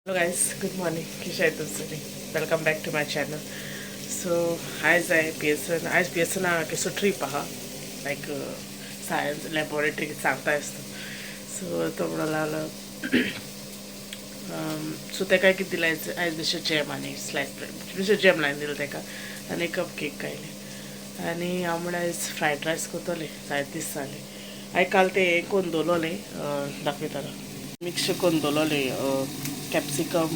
Hello guys, good morning. Kisha तुमसरी welcome back to my channel. So आयज हांवें P S N आयज P S एना केसो trip आहा, लायक science laboratory सांगता आसता. सो तो म्हणो लागलो, सो तेका कितें दिलां आयज? आयज बेश्टें जॅम आनी स्लायस ब्रेड, बेश्टें जॅम लावन दिलें तेका आनी कप केक खायले. आनी हांव म्हणल्यार आयज फ्रायड रायस करतलें, जायते दीस जाले. हांवें काल तें हें करून दवरलोलें, दाखयतालो, मिक्स करून दवरलोलें, कॅप्सिकम,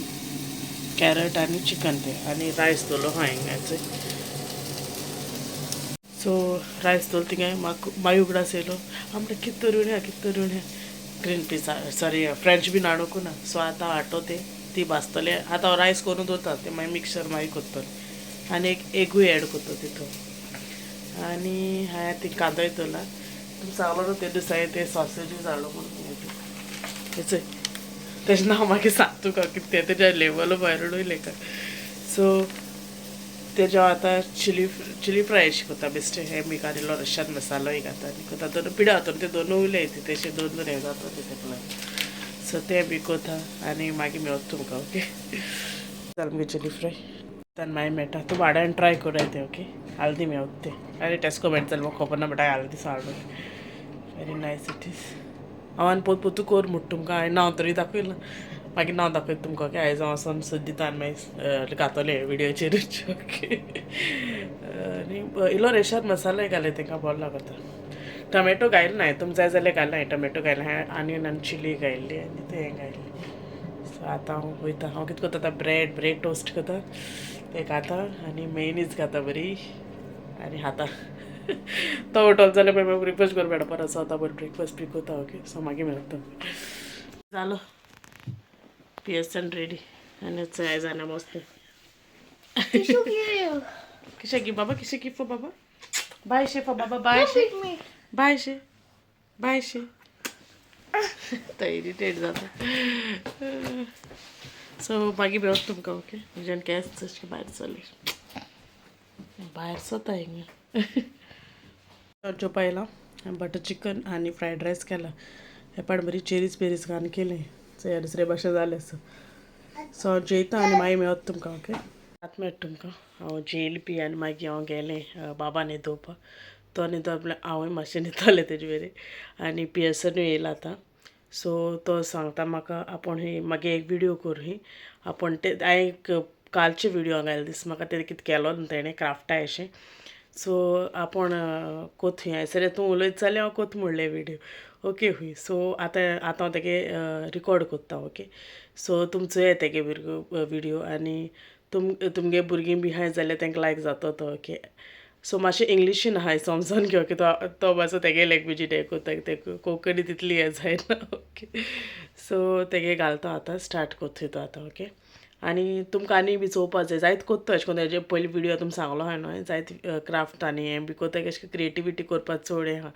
कॅरट आनी चिकन तें. आनी रायस दवरलो हांवें हिंगाचें. सो रायस दवरलो थिंगां. म्हाका मागीर उगडास येयलो, हांव म्हणटा कितें तरी उण्या, कितें तरी उण्या, green peas, sorry, French bean हाडूंक ना. सो आतां हाडटो ते, ती भाजतले. आतां हांव रायस करून दवरता, ते मागीर मिक्सर मागीर करतले. आनी एक एगूय एड करता तितून. आनी हांवें ती कांदोय दवरला. तुमकां सांगलो न्हू ते दिसा हांवें ते सॉसेजीस हाडलो म्हणून, हेचय तेजें नांव मागीर सांग तुका कितें तें, तेज्या लेबल भायर उडयलें का. सो तेज्या आतां चिली चिली फ्राय अशें करता बेश्टें. हें बी घालिल्लो रशियन मसालोय घाता आनी करता. दोन पिड्या हातून ते दोनूय उरले ती, तेशे दोन दोन हें जाता ते तेका लागून. सो तें बी करता आनी मागीर मेवता तुमकां. ओके, जालें मुगे चिली फ्राय. आनी मागीर मेळटा. तूं वाड्यान ट्राय करूं तें. ओके, हल्दी मेवता तें आनी टेस्ट मेळटा जाल्यार म्हाका खबर ना, बट हांवें हल्दी हाडून. Very nice it is. हांव आनी पोत पोतू कर म्हणटा तुमकां. हांवें नांव तरी दाखयलां, मागीर नांव दाखयता तुमकां. ओके, आयज हांव वचोन सुद्दां दिता आनी मागीर घातोलें विडियोचेरूच. ओके, आनी इल्लो रेशाद मसालोय घाले तांकां बरो लागता. टमॅटो घायले ना, तुमकां जाय जाल्यार घालना. टमॅटो घायले हांवें, आनियन आनी चिली घायल्ली आनी तें हें घायल्लें. सो आतां हांव वयता. हांव कितें करता आतां, ब्रेड ब्रेड टोस्ट करता, तें खाता आनी मेयनीज खाता बरी आनी खाता. तो उठलो जाल्यार मागीर ब्रेकफास्ट करूं मेळटा परत. सो आतां बरें ब्रेकफास्ट बी करता. ओके, सो मागीर मेळटा. जालो पी एस एन रेडी आनी आयज जाणा मस्त. किशे गी बाबा, किशे गी फॉर बाबा? बाय शे फॉर बाबा, बाय शे, बाय शे, बाय शे. तो इरिटेट जाता. सो मागीर मेळत तुमकां. ओके, म्हज्यान केंस तशें भायर चली, भायर सोता हिंगा. जेवपा येयला, बटर चिकन आनी फ्रायड रायस केला. हे पाट बरी चेरीज पेरीज घालून केलें. सो दुसरे भाशेन जालें. सो सो हांव जेयता आनी मागीर मेळत तुमकां. ओके, आतां मेळटा तुमकां. हांव जेयल बी आनी मागीर हांव गेलें बाबा न्हिदोवपाक. तो न्हिदो म्हळ्यार हांवूय मातशें न्हिदतालें तेजे बरें. आनी पियर्सनूय येयला आतां. सो तो सांगता म्हाका, आपूण ही मागीर एक विडियो करूं आपूण. ते हांवें कालचे विडियो घायले दीस म्हाका तें कितें केलो न्हू तेणें क्राफ्टा अशें. सो आपूण कोत हूंय तूं उलयत जाल्यार हांव कोत म्हणलें विडियो. ओके हुंय. सो आतां आतां हांव तेगे रिकॉर्ड कोत्ता. ओके, सो तुमचो येता तेगे विडियो आनी तुमगे भुरगीं बी आहाय जाल्यार तांकां लायक जातो तो. ओके, सो मातशें इंग्लिशीन आहाय, समजोन घेव की तो तो मातसो तेगे लँग्वेजीन हें कोत्ता, ते कोंकणी तितली हें जायना. ओके, सो तेगे घालता आतां, स्टार्ट कोत्ता तो आतां. ओके, आनी तुमकां आनी बी चोवपा जाय, जायत कोत्ता अशें करून. तेजे पयली विडियो तुमकां सांगलो आहा न्हय, जायत क्राफ्ट आनी हें बी कोत्ता, अशें क्रिएटिविटी करपाक चड हें आहा.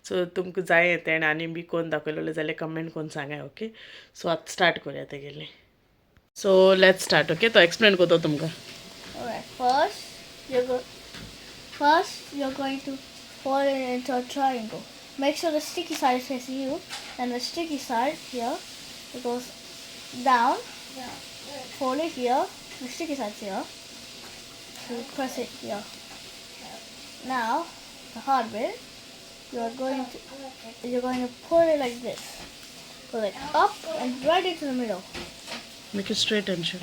सो तुमकां जाय तेणें आनी बी कोन्न दाखयलेलें जाल्यार कमेंट करून सांगाय. ओके, सो आतां स्टार्ट करया तेगेलें. So let's start. Okay, तो एक्सप्लेन करता तुमकां. Alright, first you're going to fold it into a triangle. Make sure the sticky side is facing you, and the sticky side here, it goes down. Fold it here, the sticky side's here. So you press it here. Now, the hard bit, you're going to pull it like this. Go like up and right into the middle. Make it straight and show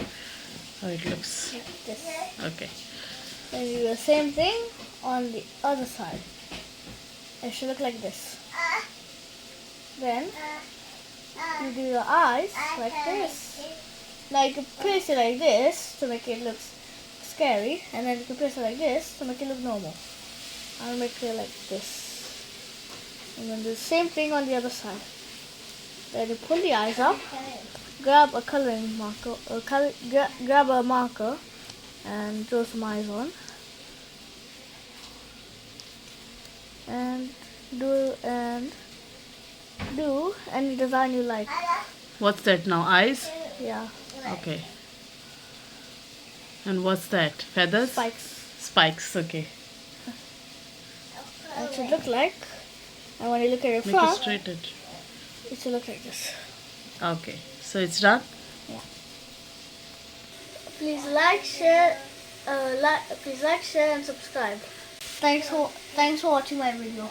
how it looks. Like this. Okay. Then you do the same thing on the other side. It should look like this. Then you do your eyes like this. Like you place it like this to make it look scary, and then you can place it like this to make it look normal. I'll make it like this. And then do the same thing on the other side. Then you pull the eyes up, grab a coloring marker, or grab a marker, and draw some eyes on. And do any design you like. What's that now? Eyes? Yeah. Okay. And what's that? Feathers? Spikes. Spikes, okay. It should look like, and when you look at your Make it front, straight. it should look like this. Okay. So it's done? Yeah. Please like, share, please like, share and subscribe. Thanks for watching my video.